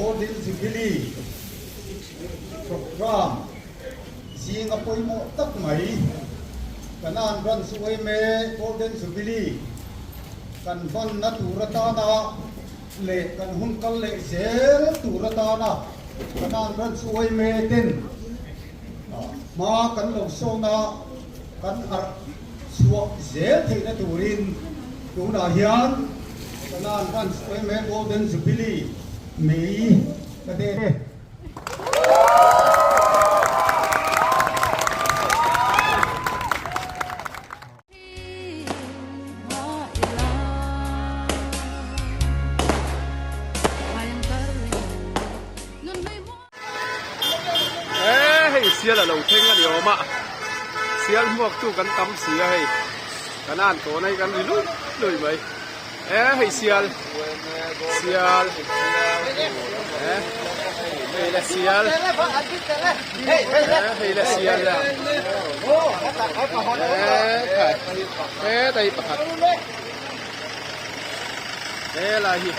Golden Jubilee Programme zinga pawimawh tak mai Kanan Branch yma Golden Jubilee kan hmanna tur atana leh kan hun kal leh zel tur atana Kanan Branch yma ten hma kan lo sawn a, kan harh chhuah zel theihna turin tunah hian Kanan Branch yma Golden Jubilee mei ka dek e. Eee hei sial a lo thleng a ni awm a sial hmuak tu kan tam si a hei kan an tawn a hei kan ri lui lui mai eee hei sial sial eee hei la sial eee hei la sial eee khai hetai pakhat helai hi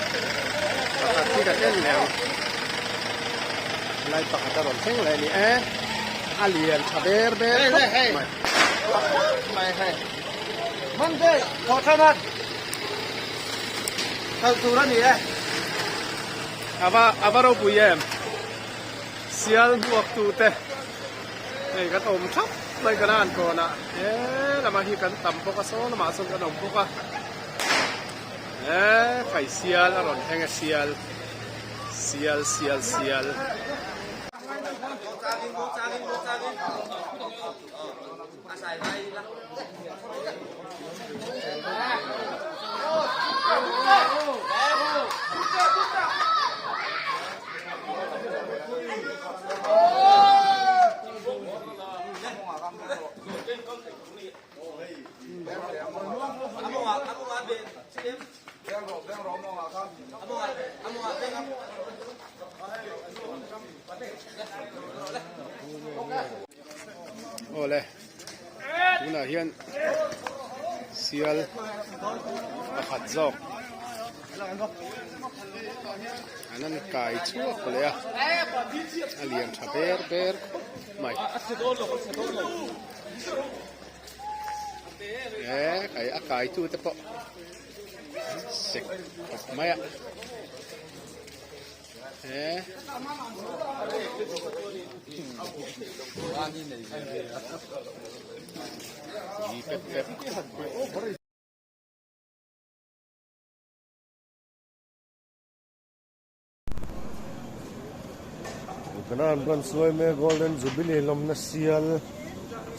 pakhat hi ka en leh ang helai pakhat a rawn thleng leh a ni e a lian tha ber ber khawp mai. Ava ava ropui em sial hmuak tu te hei kan awm thap mai kan an kawn ah he lamah hi kan tam bawk a saw lamah sawn kan awm bawk a he kai sial a rawn thleng a sial sial sial sial. Awle tunah hian sial pakhat zawk an han kai chhuak leh a a lian tha ber ber khawp mai e a kai tu te pawh an sek khawp mai a. Kanan branch suai mek Golden Jubilee lawmna sial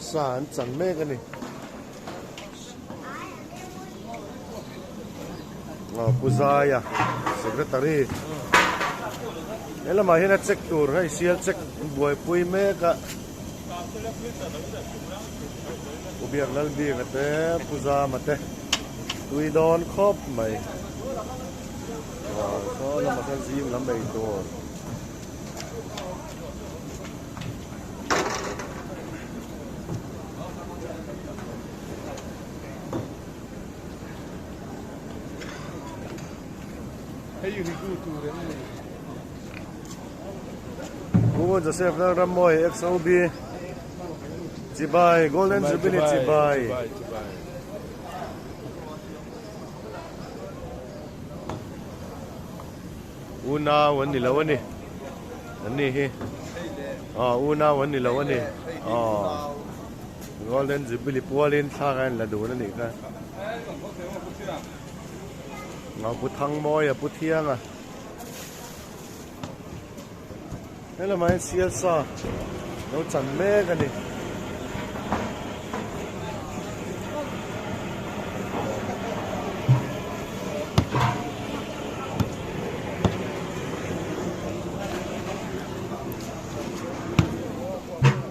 sa an chan mek a ni. Aw Pu Zaia secretary he lamah hian a check tur hei sial check buaipui mek a Pu Biak Lalbika te Pu Zama te tui dawn khawp mai aw saw lamah sawn zing lam ei tur. Pu Joseph Lalrammawi XOB Chibai Golden Jubilee Chibai Unau an ni lo a ni an ni hi aw unau an ni lo a ni aw Golden Jubilee pualin thlak a in la dun a nih kha Ngau Pu Thangmawia Pu Thianga Helamah hian sialsa lo chan mek a ni.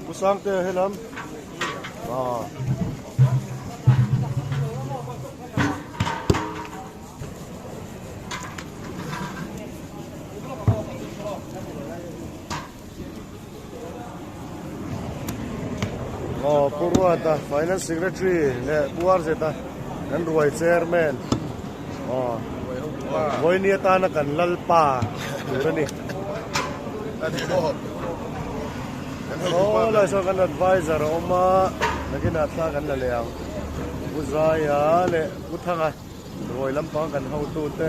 Pu Sangte helam ah. Aw Pu Ruata Finance Secretary leh Pu Arzeta kan ruai Chairman aw vawiini atana kan Lalpa tur a ni. Aw lai sawn kan adviser a awm a nakinah thla kan la leh ang Pu Zaia leh Pu Thanga ruai lampang kan hotute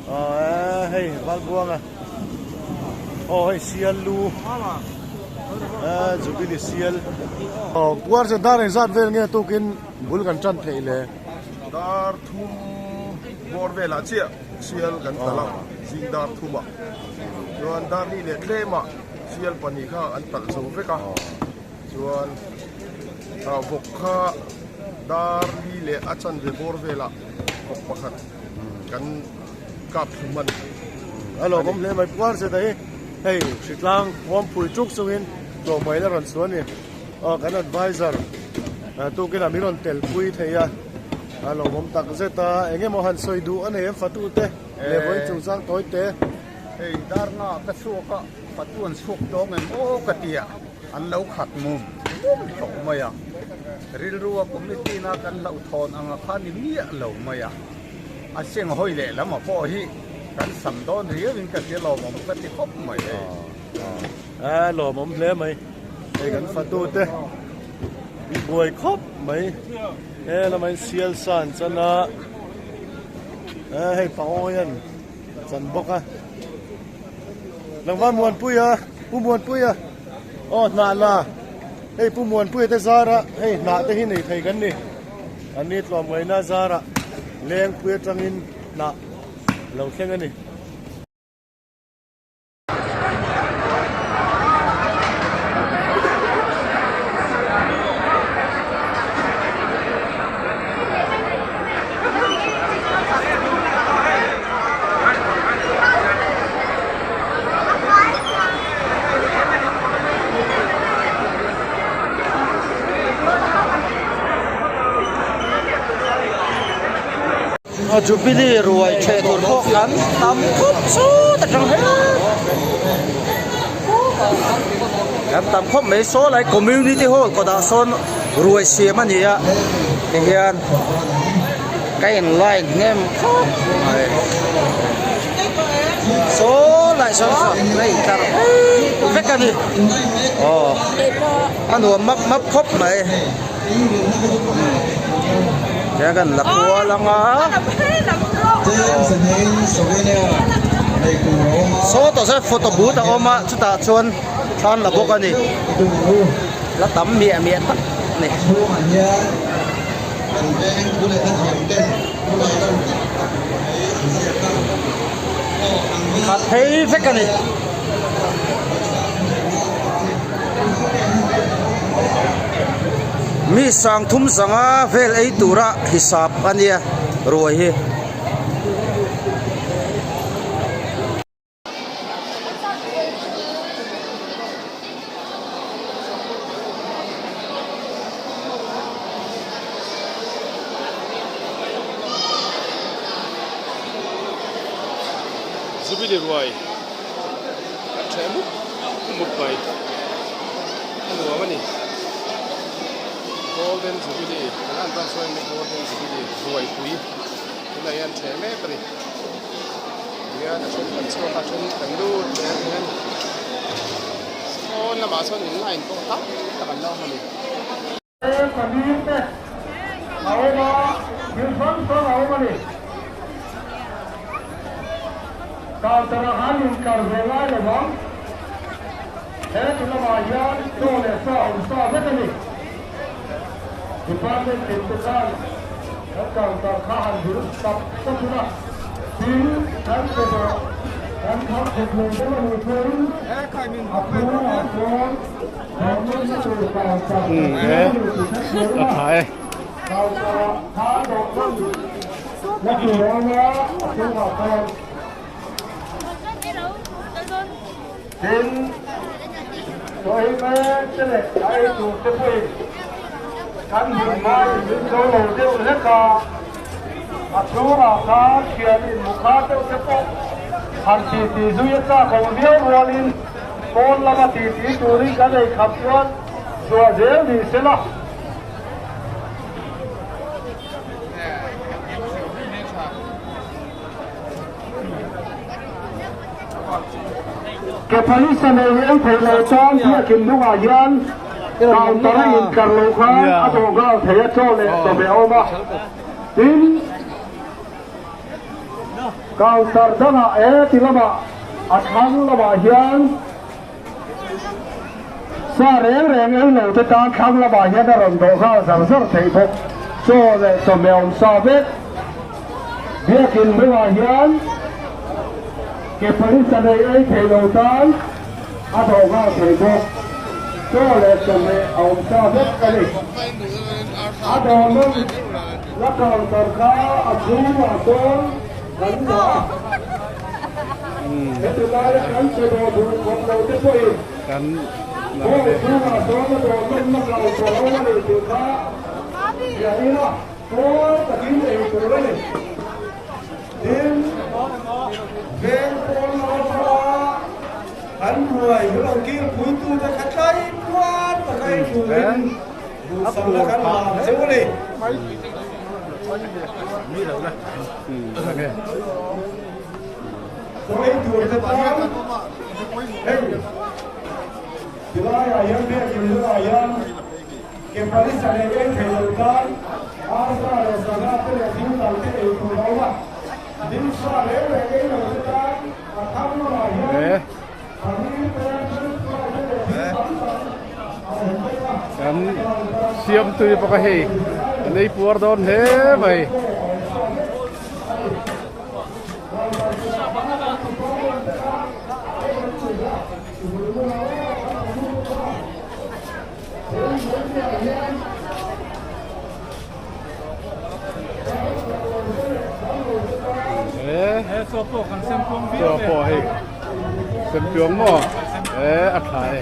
aw hei Valbuanga aw hei sial lu Jubilee sial aw puar chu dar engzat vel nge tukin bul kan tan theih le. Dar thum bawr velah chiah sial kan talh a, zing dar thumah chuan dar ni leh tlemah sial pahnih kha an talh zo vek a, chuan vawk kha dar li leh a chanve bawr velah vawk pakhat kan kap thlu hman. A lawmawm hle mai puar zet a hi hei hritlang huampui tuk chungin tlawhmai la rawn chhuah a ni. Aw kan adviser tukinah min rawn tel pui thei a, a lawmawm tak zet a, eng emaw han sawi duh a nei em fatute leh vawiin chungchang tawi te. Hei darna ka chhuak a, fatu an chhuak tawng em aw ka ti a, an lo khat mum mum tawh mai a, rilru a committee na kan hlauhthawn anga kha ni miah lo mai a, a seng hawi leh lam a pawh hi kan sam dawn riau in ka hria lawmawm ka ti khawp mai hei. A lawmawm hle mai. Hei kan fatu te an buai khawp mai. He lamah hian sial sa an chan a, hei pangawi an chan bawk a. Tlangval Muanpuia, Pu Muanpuia aw hnah la hei Pu Muanpuia te zara hei hnah te hi nei thei kan ni. An ni tlawmngaihna zara Lengpui atangin hnah lo thleng a ni. A Jubilee ruai theh tur pawh kan tam khawp chut atang hle kan tam khawp mai saw lai community hall kawtah sawn ruai siam a ni a tihian ka in line hnem khawp mai saw lai sawn sawn a intlar vek a ni aw a nuam map map khawp mai. He kan la kual ang a sawtah sawn photo booth a awm a chutah chuan thla an la bawk a ni la tam miah miah tak a ni. Khat phei vek a ni. Mi sangthum zanga vel ei tura hisap a nia ruai hi. Jubilee ruai a ṭheh mup mup mai a nuam a ni Golden Jubilee kan han tan sawi mai Golden Jubilee ruaipui tunah hian ṭheh mek a ni tihian a then kan chhuak a then kan lut leh a hian sawn lamah sawn in line pawh tam tak an la awm a ni. A tha e. Kephalisa nei ei theih loh chuan biakin hnungah hian counter a intlar loh khan a dawh nghal thei a, chaw leh chawhmeh a awm a. Tin, counter dangah e ti lamah a thlang lamah hian sa reng reng ei lo te tan thlang lamah hian a rawn dawh nghal zar zar theih bawk. Chaw leh chawhmeh awm sa vek. Biakin hnungah hian ke pawisa nei ei thei lo tan a dawh nghal thei bawk. Chaw leh chawhmeh a awm sa vek a ni. A dawh nawm la counter kha a chhungah sawn kan dah a. Heti laia kan che dawh duh khawp lo te pawhin hall chhungah sawn a dawh nawm la counter a awm a ni tih kha hria ila. Pawl takin ei tur a ni. Tin, veng pawl lo atanga an ruai hi lo kilpuitute kha tlai tluan taka ei turin duhsakna kan hlan cheu a ni. Chaw ei tur te tan hei tilaiah hian biakin lamah hian Kepalisa leh ei thei lo tan arsa leh sangha te leh thil dang te ei tur a awm a, dingsa reng reng ei lo te tan a thang lamah hian paneer te, french fry te leh thil tam tak a awm bawk a. Kan siamtui bawk a hei an ei puar dawn hle mai. Chaw pawh hei sem chuang maw e a tha e.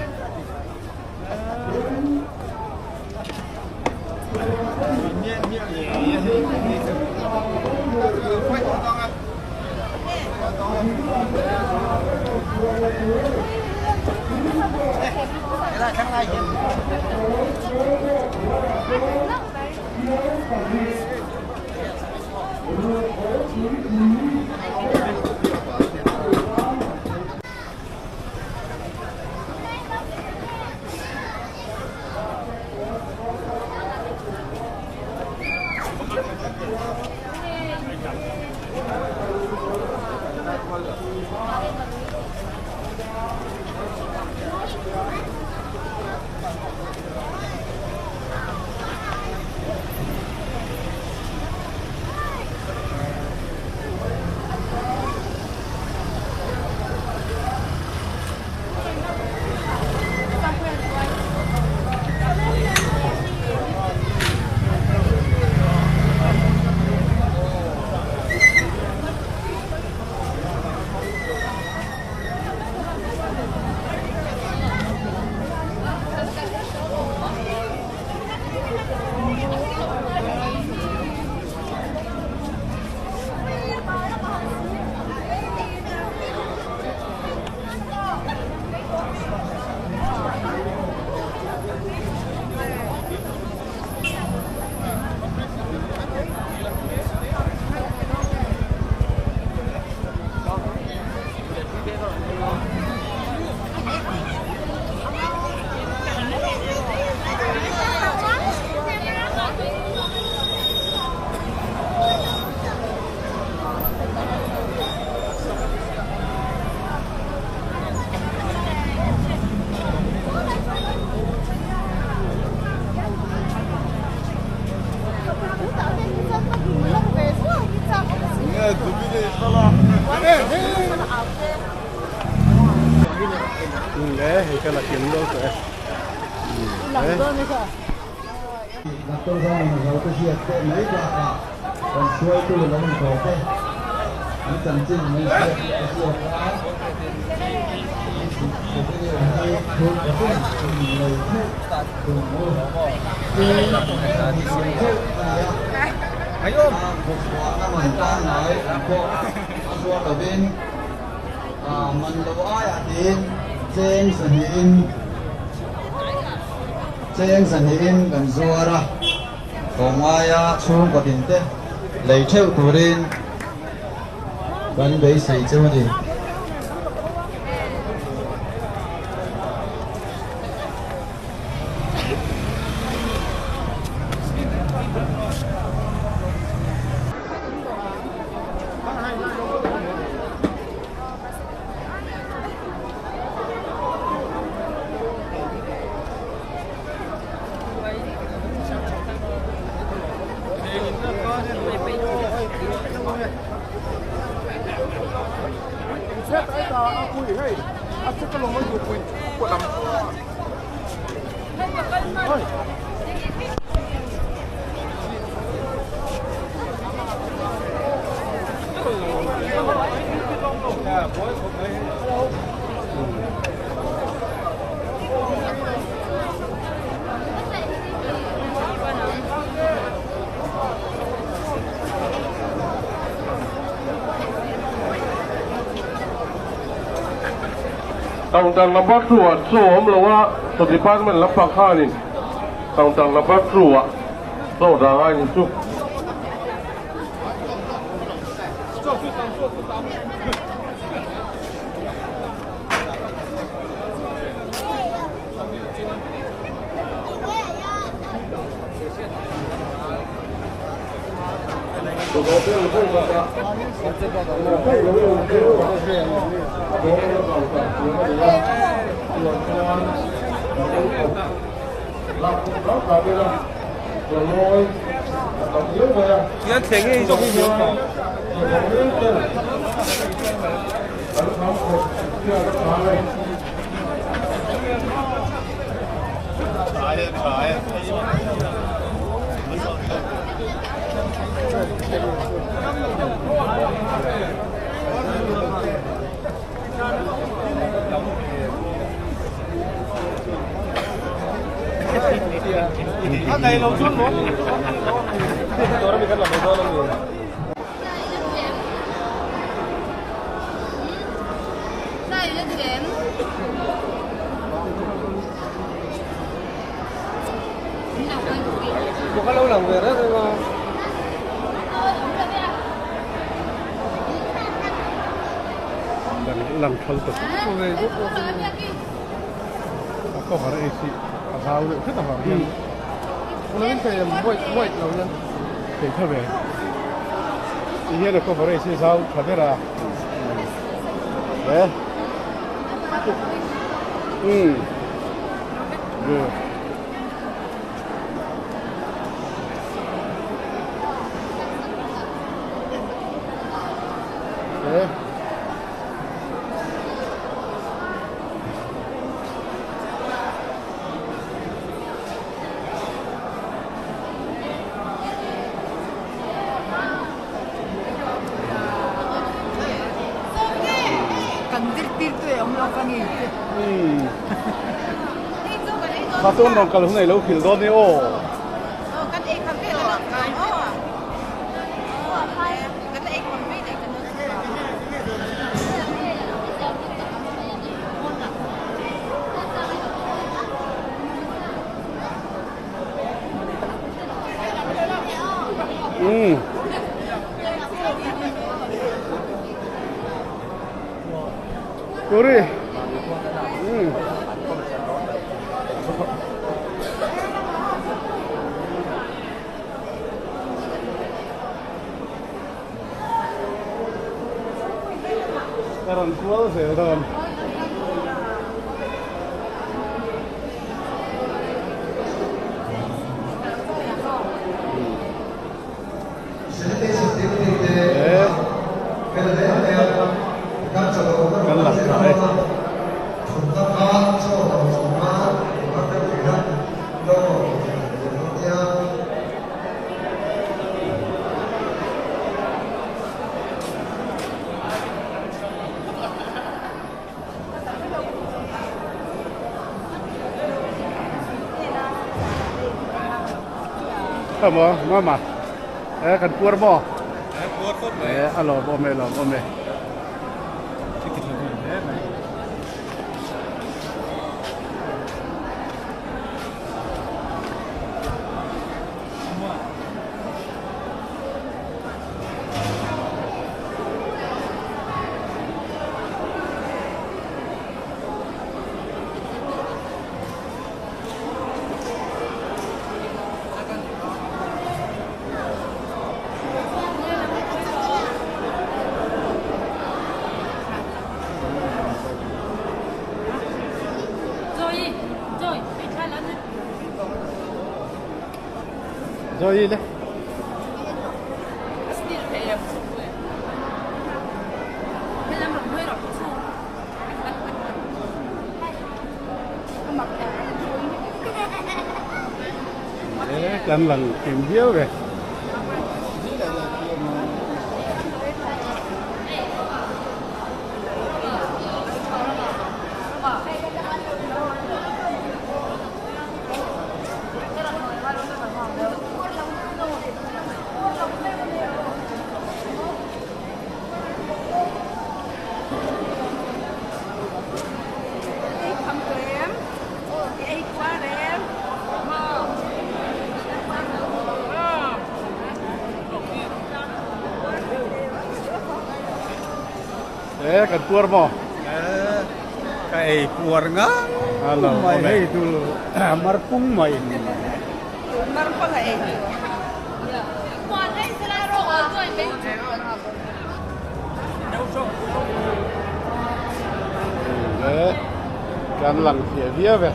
Doctor Zawnga Zote hriat pawh mai bakah kan hruaitu lo ni tawh te an chanchin mai hriat ka hriat a, hi thur pathum in lei theuh tum u tin thei theuh a ni a, vawkchhuahna man pangngai ang pawh a zuar lovin man lo aiah tiin cheng zahnihin Cheng zahnihin kan zuar a, tlawmngaia chhungkaw tinte lei theuh turin kan beisei cheu a ni. Counter number 2 ah chaw a awm lo a, chaw department lampang khanin counter number 2 ah chaw dah ngai ni chu. Lang thal tak a cover ei si a zau deuh hret avang hian thei tha ve ti hian a cover ei si a zau tha ber a he umm good. Kha chuan rawn kal hun ei lo khil dawn ni aw. Umm. Turi. Umm. Ka rawn kual zel dawn. Kan lang tha e. Maw mama e kan puar maw e a lawm awm e lawm awm e. Zoe le. E kan lang kim viau ve. E kan puar maw? Ka ei puar ngang mai hei dul mar pung mai. Kan lang fiah viau e.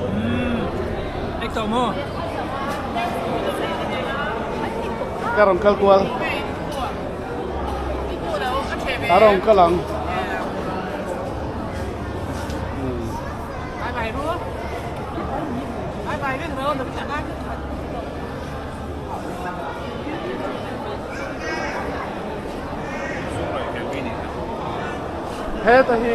Ka rawn kal kual. A rawn kal ang. Heta hi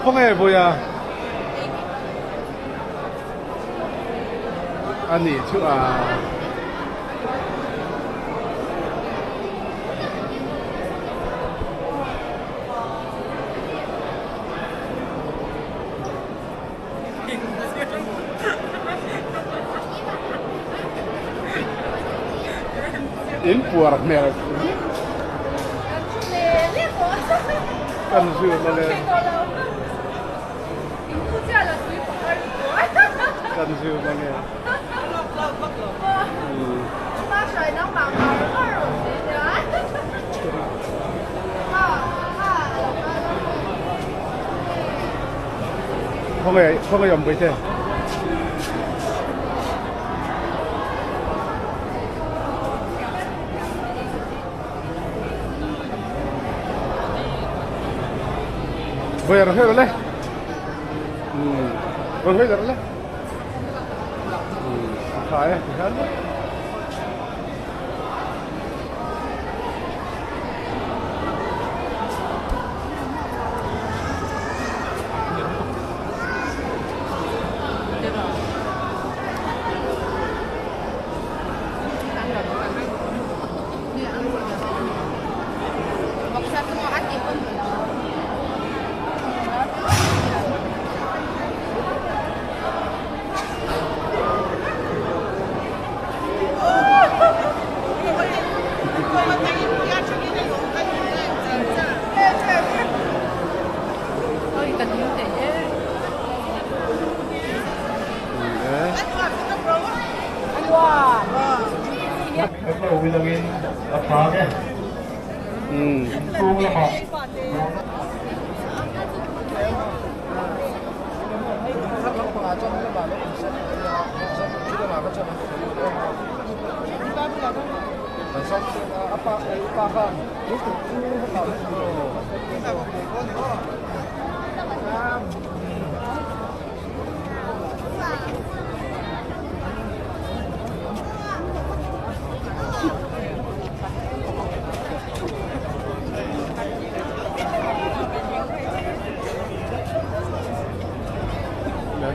khawnge vawiah a nih chu a. In puar hmel kan zir na le kan zir na nge Khawnge khawnge awm pui te. Vawi rawn hawi le. Rawn hawi le. A tha e tihian.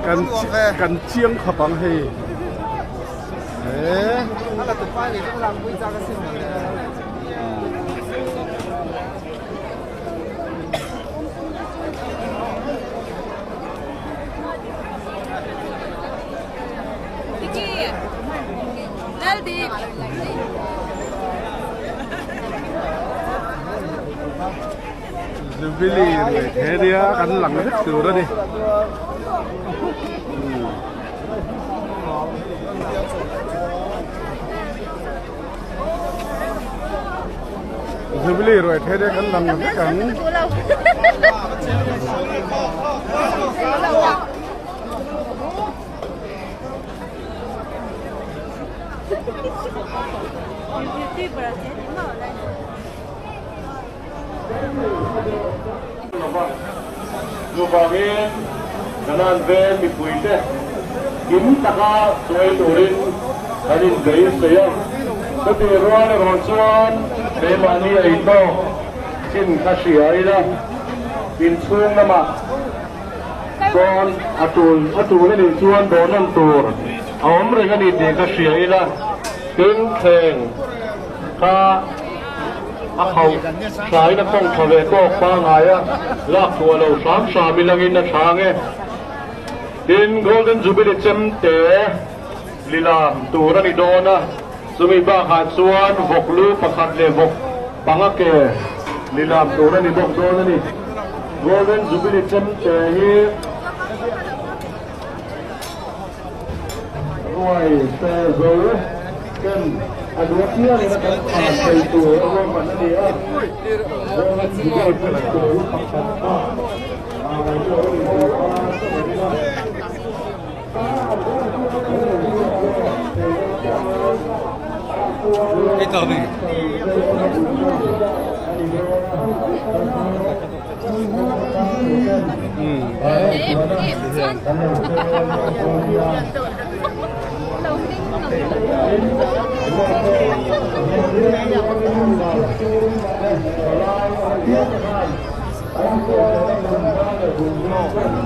Kan kan chiang khawp ang hei Jubilee leh he nia kan lang vek tur a ni. Jubilee ruai the te kan lang vek ang. Chuvangin Kanan veng mipuite kim taka chuai turin kan inbeisei a. Chutih rual erawh chuan keimahni ei tawk chin kha hria ila, inchhung lamah sawn a tul a tul a nih chuan dawhnawn tur a awm reng a ni tih kha hria ila, tin thleng kha a khauh thlain a khawng tha ve tawk pangngai a, lak chhuah lo hram hram ilangin a chhang e. Tin, Golden Jubilee chemte lilam tur a ni dawn a, chumi bakah chuan vawk lu pakhat leh vawk panga ke lilam tur a ni bawk dawn a ni. Golden Jubilee chemte hi Ruai te zo ten a duh apiangin a kan khan thei tur a ruahman a ni a. Golden Jubilee chemte hi pakhat kha ngaihtuah a ni tih kha sawi ila.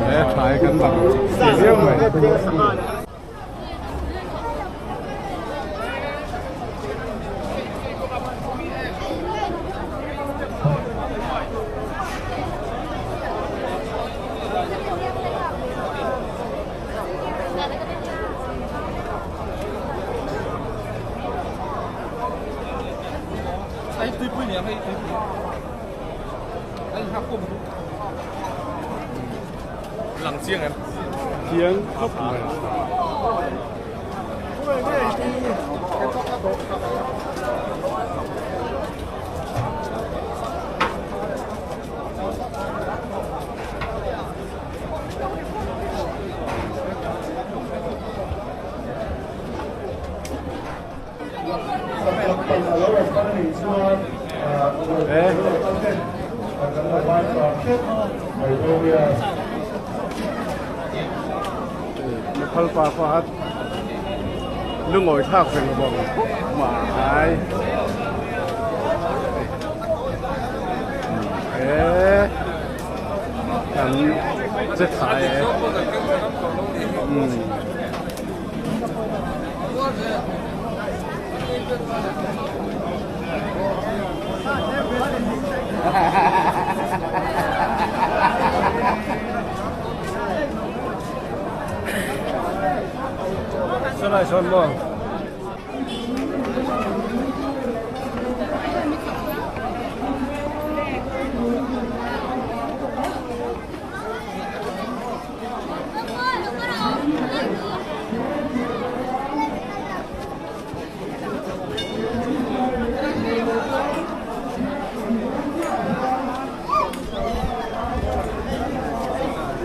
He thlai kan lang viau mai. Lang chiang em? Chiang khawp mai. Phal pa pakhat lungawi thlak veng vawng khawp mai e kan che thai e. Saw lai sawn maw?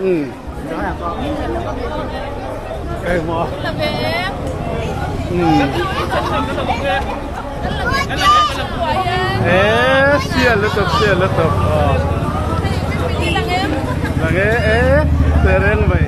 Ừ. Ê mà. Ừ. Ê, xia lơ tập, xia lơ tập. Ờ. Là nghe ê, tereng vậy.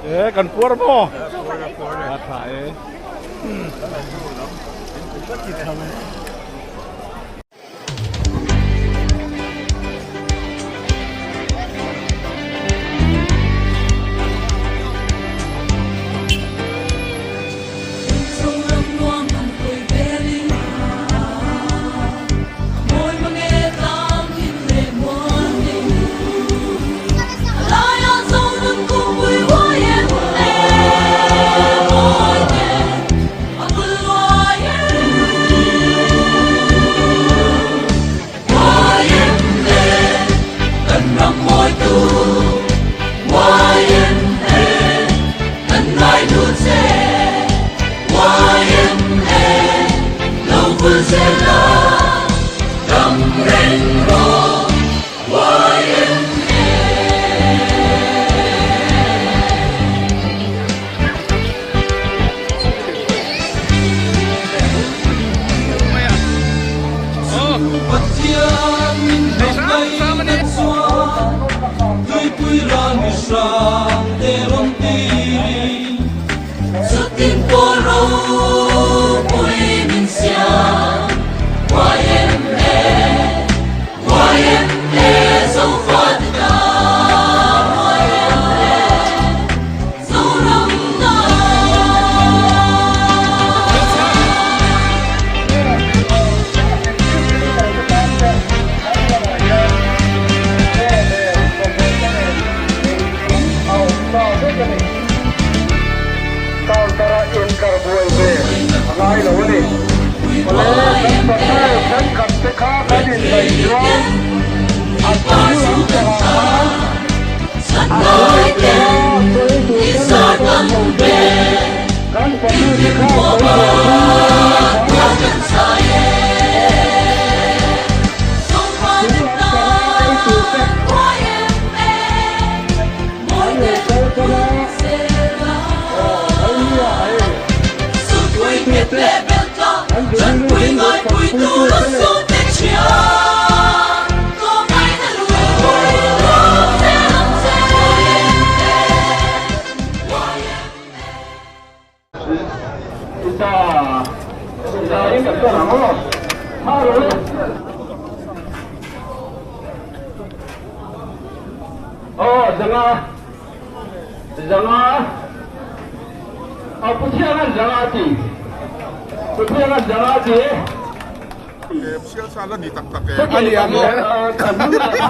E kan puar maw? A tha e.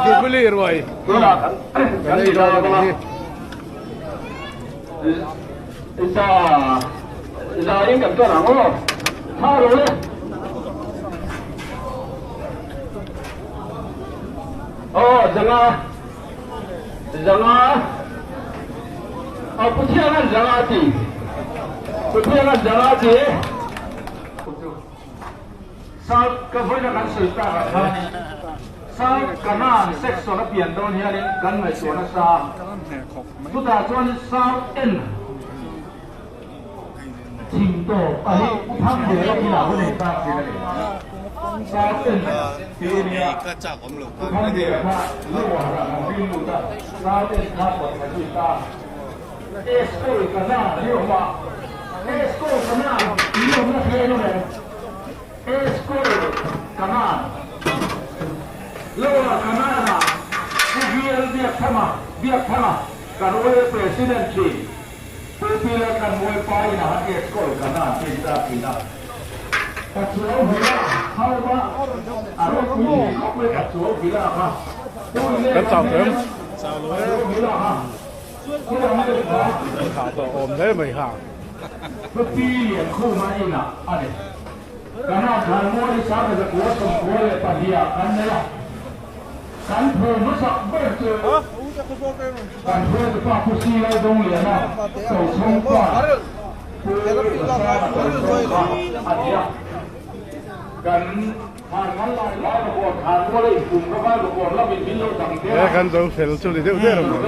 Jubilee ruai kan ei dawn a nih hi. Kan chau tawh em? Kan hah tawh awm hle mai ha. He kan zo fel chu ni deuh der ang mai.